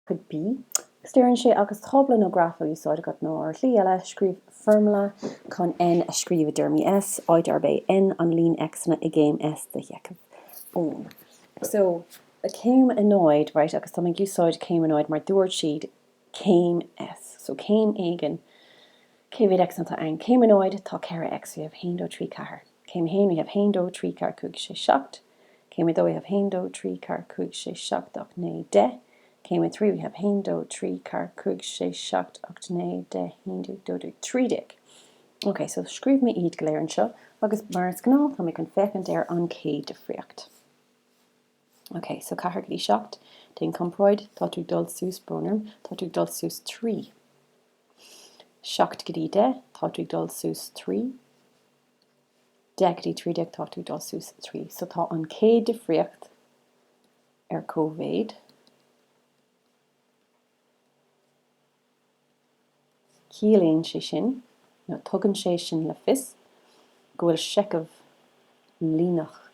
Cuid B, Agus deireann sé, agus tábla nó graf á úsáid agat nó ar shlí eile, scríobh foirmle chun N a scríobh i dtéarmaí S, áit arb é N an líon X-anna i gcéim S de sheicheamh ón. So, céim a náid, right, agus tá mé ag úsáid céim a náid mar dúirt siad céim S. So, céim éigin, cé mhéad X atá ann? Céim a náid, tá 4 X, we have 1, 2, 3, 4. Céim a haon, we have 1, 2, 3, 4, 5, 6, 7. Céim a dó, we have 1, 2, 3, 4, 5, 6, 7, 8, 9, 10. Céim a trí, we have 1, 2, 3, 4, 5, 6, 7, 8, 9, 10, 11, 12, 13. Ok, so scríobh mé iad go léir anseo agus mar is gnáth tá mé chun féachaint ar an chéad difríocht. Ok, so 4 go dtí 7, déan comparáid, tá tú ag dul suas, brón orm, tá tú ag dul suas 3. 7 go dtí 10, tá tú ag dul suas 3. 10 go dtí 13 tá tú ag dul suas 3. So tá an chéad difríocht ar cóimhéid. Ciallaíonn sé sin, nó tugann sé sin le fios, go bhfuil seicheamh líneach.